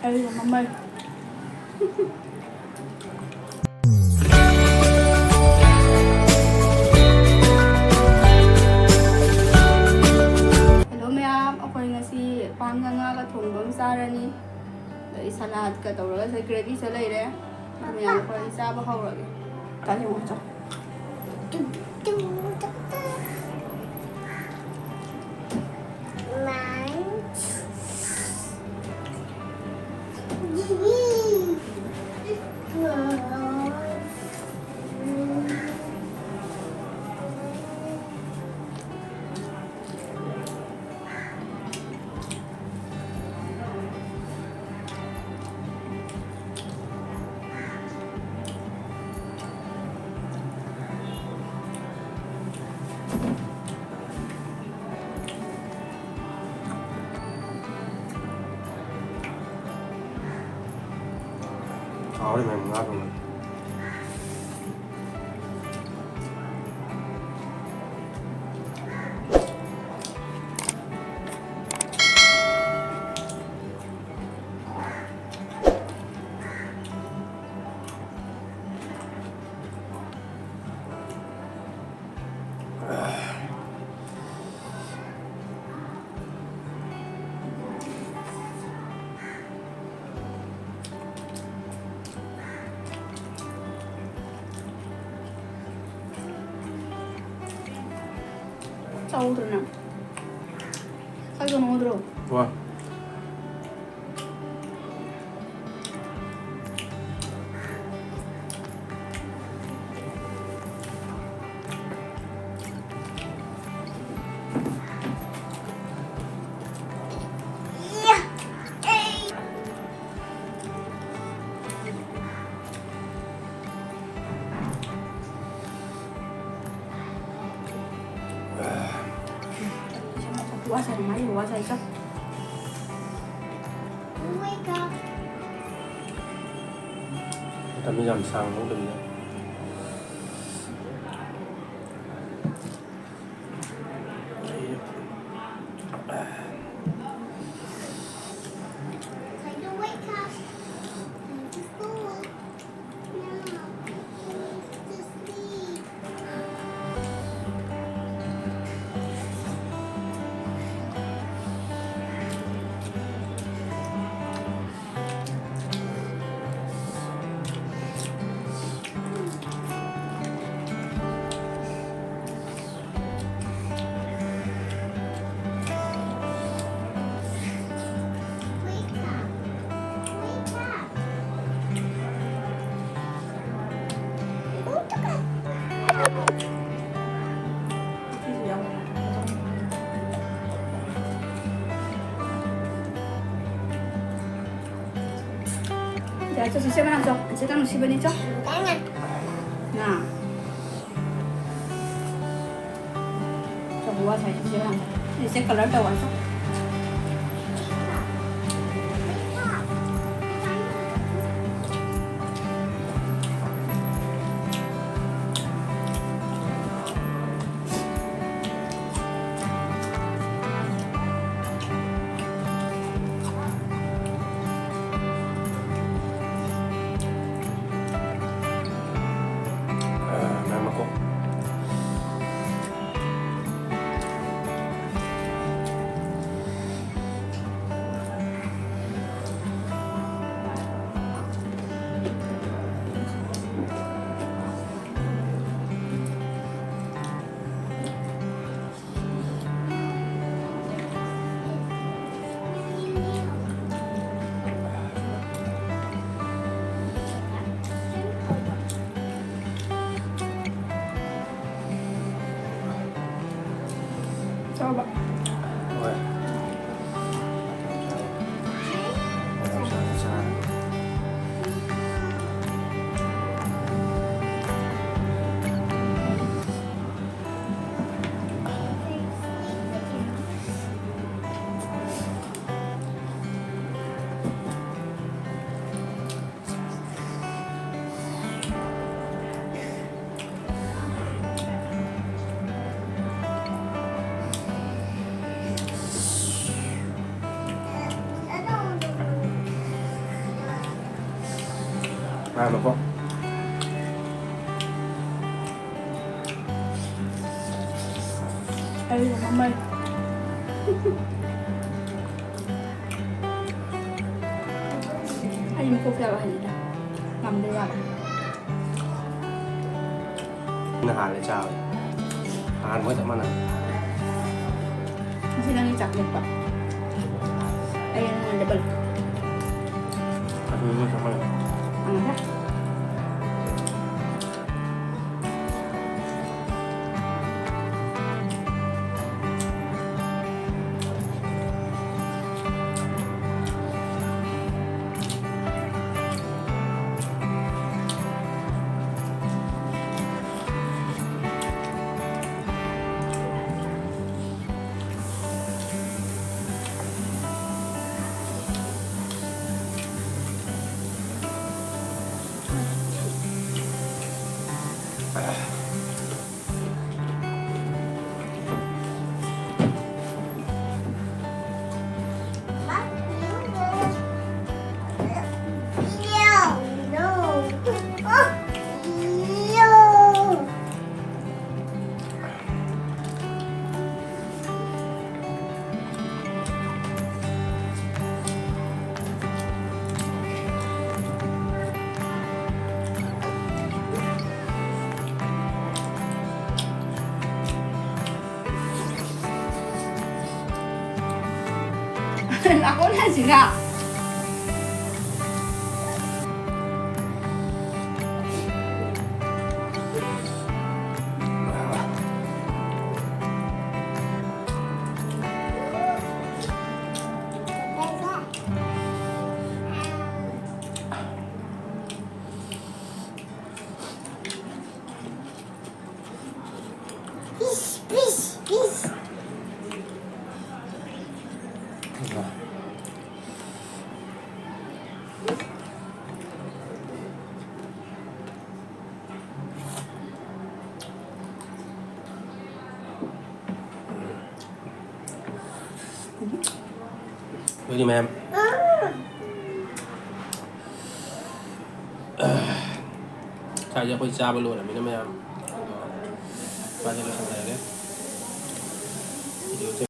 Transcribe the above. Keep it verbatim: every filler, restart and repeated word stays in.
ꯑꯩ ꯃꯃꯩ꯫ Hello ꯃꯌꯥꯝ, ꯑꯩꯈꯣꯏ ꯉꯁꯤ ꯄꯥꯟꯒ ꯉꯥꯒ ꯊꯣꯡꯕ ꯑꯃ ꯆꯥꯔꯅꯤ꯫ ꯑꯗꯩ ꯁꯂꯥꯗꯀ ꯇꯧꯔꯒ ꯁꯦ gravy ꯁꯦ ꯂꯩꯔꯦ꯫ ꯑꯗꯨ ꯃꯌꯥꯝ ꯑꯩꯈꯣꯏ ꯆꯥꯕ ꯍꯧꯔꯒꯦ꯫ ꯆꯥꯅꯤꯡꯉꯣ ꯆꯥꯎ꯫ ꯍꯥꯎꯔꯦ ꯃꯌꯥꯝ ꯉꯥ ꯊꯣꯡꯕ꯫ ꯆꯥꯎꯗ꯭ꯔꯣ ꯅꯪ? ꯆꯥꯛ ꯊꯣꯡꯉꯧꯗ꯭ꯔꯣ? ꯋꯥ꯫ ꯋꯥꯁꯥꯏ ꯃꯥꯏ ꯋꯥꯁꯥꯏ ꯆꯥꯛ꯫ ꯃꯇꯝꯗꯤ ꯌꯥꯝ ꯁꯥꯡꯅ ꯂꯧꯗꯕꯤꯗ꯫ ꯁꯤꯁꯨ ꯌꯥꯎꯕ꯭ꯔꯥ? ꯌꯥꯔꯦ, ꯆꯣ, ꯆꯤꯆꯦ ꯃꯅꯥꯛ ꯆꯣ꯫ ꯆꯤꯆꯦ ꯇꯪ ꯅꯨꯡꯁꯤꯕꯅꯤ, ꯆꯣ꯫ ꯅꯥ꯫ ꯆꯣ, ꯕꯕꯥ ꯁꯥꯏ, ꯆꯤꯆꯦ ꯃꯅꯥꯛ ꯆꯣ꯫ ꯆꯤꯆꯦ colour ꯇꯧ ꯍꯥꯏ, ꯆꯣ꯫ ꯆꯥꯎꯕ꯫ ꯍꯣꯏ꯫ ꯉꯥꯏꯈꯣꯀꯣ꯫ ꯑꯩ ꯃꯃꯩ꯫ ꯑꯩ ꯃꯀꯣꯛ ꯆꯥꯕ ꯍꯩꯅꯤꯗ꯫ ꯉꯝꯗꯦ ꯌꯥꯕ꯫ ꯅꯍꯥꯟꯂꯦ ꯆꯥꯕ꯫ ꯅꯍꯥꯟ ꯃꯣꯏ ꯆꯞ ꯃꯥꯟꯅꯩ꯫ ꯉꯁꯤ ꯅꯪꯒꯤ ꯆꯥꯛ ꯂꯦꯞꯄ꯫ ꯑꯩ ꯅꯪꯅ ꯂꯦꯞꯄꯜꯂꯣ꯫ ꯑꯗꯨꯗꯤ ꯃꯣꯏ ꯆꯞ ꯃꯥꯟꯅꯩ꯫ ꯐꯪꯉꯦ꯫ ꯂꯥꯛꯑꯣ ꯍꯥꯏꯁꯤꯅ꯫ ꯑꯗꯨꯗꯤ ꯃꯌꯥꯝ, ꯁ꯭ꯋꯥꯏꯁꯦ ꯑꯩꯈꯣꯏ ꯆꯥꯕ ꯂꯣꯏꯔꯕꯅꯤꯅ ꯃꯌꯥꯝ, ꯑꯗꯣ ꯁ꯭ꯋꯥꯏꯗ ꯂꯣꯏꯁꯤꯟꯖꯔꯒꯦ꯫ ꯚꯤꯗꯤꯑꯣꯁꯦ